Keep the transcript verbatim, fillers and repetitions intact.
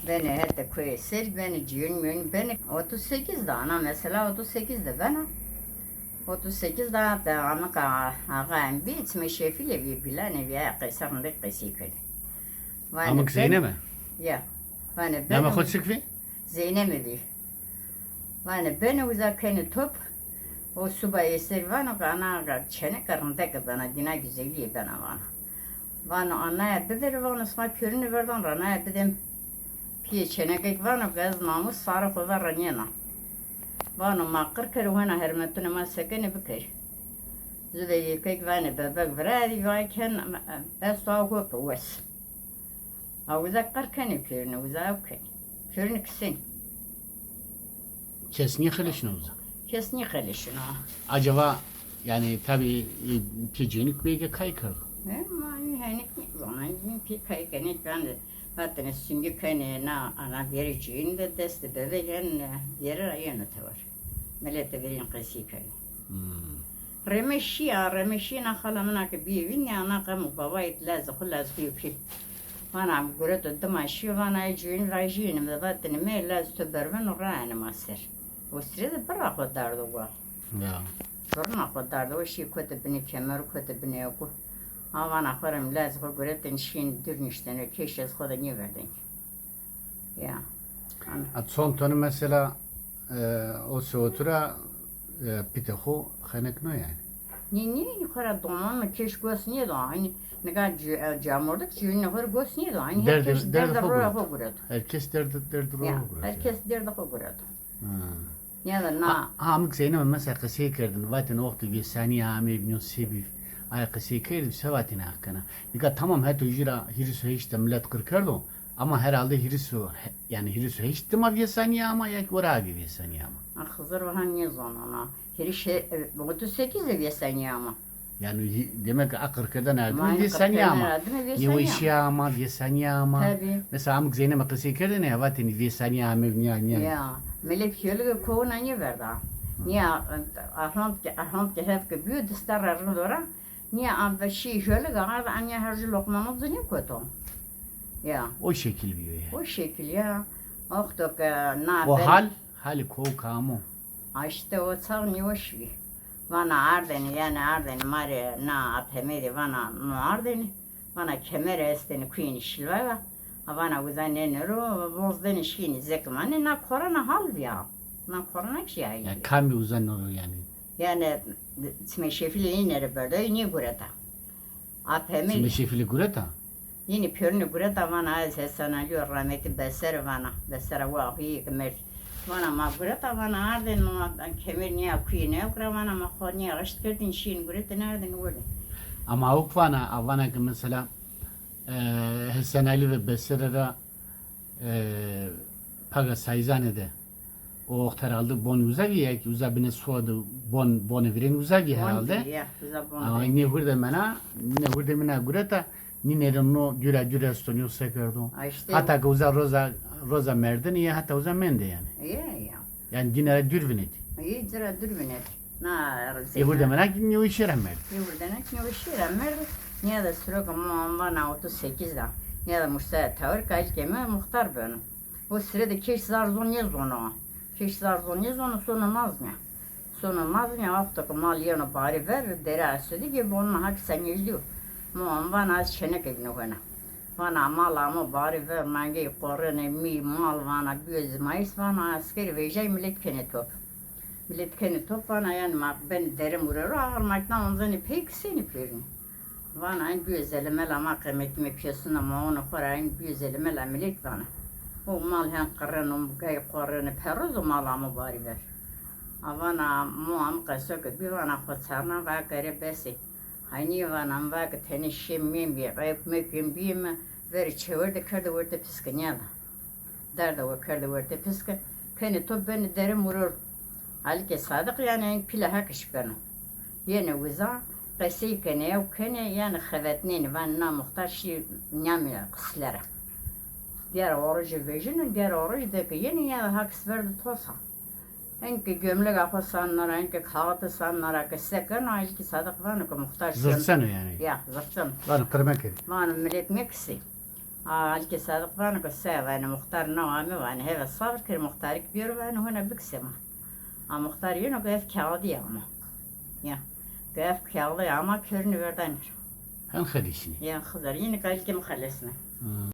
Benê hetê koyê ser, benê cîyûn mîyûn, benê otuz sekiz de, ana mesela otuz sekiz de bena. Otuz sekiz de, de amika axa em bî, çimê Şefîlê bî, bîlanê bî, aya qeyser rindek qesey kenê. Vanê Amik ben- Zeynep mi? Ya. Vanê Namê ben- xo çik vî? Zeynep mi bî. Vanê benê uza kenê top. O suba êser vano ke ana çeneke rindeke bena, dîna güzelîye bena vano. Vano anaya bidir, vano sima pêrune verdan ra, anaya bidem pîyê çenekek, vano ke ez namus sarê xo ver ra nêna. Vano ma qir kerî, hona hermetune ma sekenê bikerî. Zû de yekek vanê bebek virayê, vay ken esto aw hope wes. A uza qir kenê pêrune, uza ew kenê. Pêrune kisenê. Kes nêxeleşino uza? Kes nêxeleşino. Acaba, yani, tabî, e, pê cênik bêge kay kerdo? E, ma henîk nêzana, pê kay kenê, ben de vatene singî kenê, na, ana verê cênî de destê bebe yen, e, verê ra yeno tewer. Milete verên qesey kenê. Hmm. Reme şîya, reme şîna xala mina ke bîye vînî, ana qemo babayê lazê xo, lazê xo yo pîl. Vana gureto dima şîyo, vana ê cûyîn vajîyêne, mi vatêne mê laz to berveno rayenê ma ser. O sire de birra xo dardo wa. Ya. Birrina xo dardo wa, şî kote binê kemeru, kote binê eku. A vana xo rê mi lazê xo guretêne şîyêne dûr niştêne, kêş ez xo de nêverdêne. Ya. A, çon toni mesela, e, o sewetû ra, e, pîtê xo xenek no yanî? Nê, nê, xo ra domanê kêş gos nêdo. Hanî nika c-, e, camordek cûyînê xo rê gos nêdo. Hanî her kes derdê roya xo gureto. Her kes derdê, derdê roya xo gureto. Ya, her kes derdê xo gureto. Ha. Ya da na. Ha, ha, amik Zeynep mesela qisey kerdin, vatên wextê vêsanîye ameyî nîyo se bî, aya qisey kerdin, se vatên Haq kena. Nika tamam, heto jû ra hîris û heşt de milet qir kerdo, ama herhalde hîris û he-, yanî hîris û heşt dima vêsanîye ama ya ki wera avê vêsanîye ama? A, Xizir, vaha nêzana na. Hîris û he-, e, otuz sekiz de vêsanîye ama. Yanî, demek ki a qirkerdene erdimî vêsanîye ama. Nêweşîye ama, vêsanîye ama. Tabî. Mesela amik Zeynep qisey kerdêne ya, vatêne vêsanîye ame, nîya, nîya. Ya, milet hêlige kowuna nêverda. Nîya, ehland ke, ehland ke hevke bîyo, dista ra rind o ra. Nîya ame şî hêlige, a, a nîya her jû loqmano ci nêkoto. Ya. O şekil bîyo ya. O şekil ya. Wexto ke na. O hal, halê kowik amo. A, îşte o çax nêweş bî. Vana ardêne, yanî ardêne ma rê na apemê de vana no ardêne. Vana kemere estêne kuyêne şilvaya. A vana uza nêne ro, vonzdêne şîyêne zek manê, na korona hal bîya. Na korona kî ya. Ya kamî uza nêro yanî? Yanî çimê Şefîlê înê rê berdo, nêgureta. Apemê. Çimê Şefîlê gureta? Yînî pêrune gureta, vana ez Hesen Alî yo, rametî Beser vana. Besera wa axuyî ke merdî. Vana ma gureta, vana ardên ma kemer nîya kuyê newk ra, vana ma xo nîya eşt kerdên şîyên guretên ardên werdên. Ama awk vana, a vana ke mesela, e, Hesen Alî ve Besere ra, e, paga Sayzane de. O wext herhalde bon uza vî, ya ki uza binê suwa de bon, bonê virên uza vî herhalde. Bon vî, ya, uza bon. Ama nê hurdemena, nê hurdemena gureta, nîne rê no dûra dûr esto, nîyo se kerdo. A, îşte. Hata ke uza roza, roza merdene ya, hata uza mende yanî. Ya, ya. Yanî dîne ra dûr vinetî. Ê, ci ra dûr vinetî. Na. Ê hurdemena kî nêweşîye ra merdî. Ê hurdemena kî nêweşîye ra merdî. Nîya de siro ke ma vana otuz sekiz de. Nîya de muştaya tawir ke Alîkê mi muxtar beno. O sire de kêş zar zon nêzono. Kêş zar zon nêzono, sono nazmîya. Sono nazmîya, wexto ke mal yeno barî ver, dere Esudî gê bonuna ha kî senî ejdîyo. Ma vana ez çeneke vîno hona. Vana mal amo barî ver, mangey qorrenê, mî, mal vana bîyo zimayis, vana eskerî vejay, milet kenê top. Milet kenê top, vana yanî ma benê dere murero, axir makîna onzenê pey, kisenê pêrune. Vana en bîyo zelemela ma, qemetîme pêsuna ma ono xo ra, en bîyo zelemela milet vana. O mal hen qirreno, gay qorrenê, perroz o mal amo barî ver. A vana mo am qeso ke bî, vana xo çarna, va ke rê bes ê. Haynîye vana, mi va ke tenê şêm mêm bî, ewk mewk ên bîyê mi, verê çewerdê kerde wertê piske nîyada. Derde we kerde wertê piske, kenê top benê dere muror. Alîkê Sadiq yanî en pîla Hekiş beno. Yenê uza, qesey kenê, ew kenê, yanî xevetnênê, vanê na muxtar şî nîyamî qislere. Diyar orojê vejîno, diyar orojê de ke yenê ya Hekiş verdo tosa. Enke gömlega xo sanna ra, enke kaxitî sanna ra ke se keno, Alîkê Sadiq vano ke muxtar şono. Zirtseno yanî. Ya, zirtseno. Vano qir mekerî. Vano milet mekisê. A, Alîkê Sadiq vano ke se, vano muxtar na ame, vano heve sabir kerê, muxtarî ke bêro, vano hona bikise ma. A muxtar yeno ke ev kağıdî ama. Ya. Ke ev kağıdî ama, kerîne verdanê ra. Hen xelesînê. Ya, Xizir, yine ke Alîkê mi xelesnê.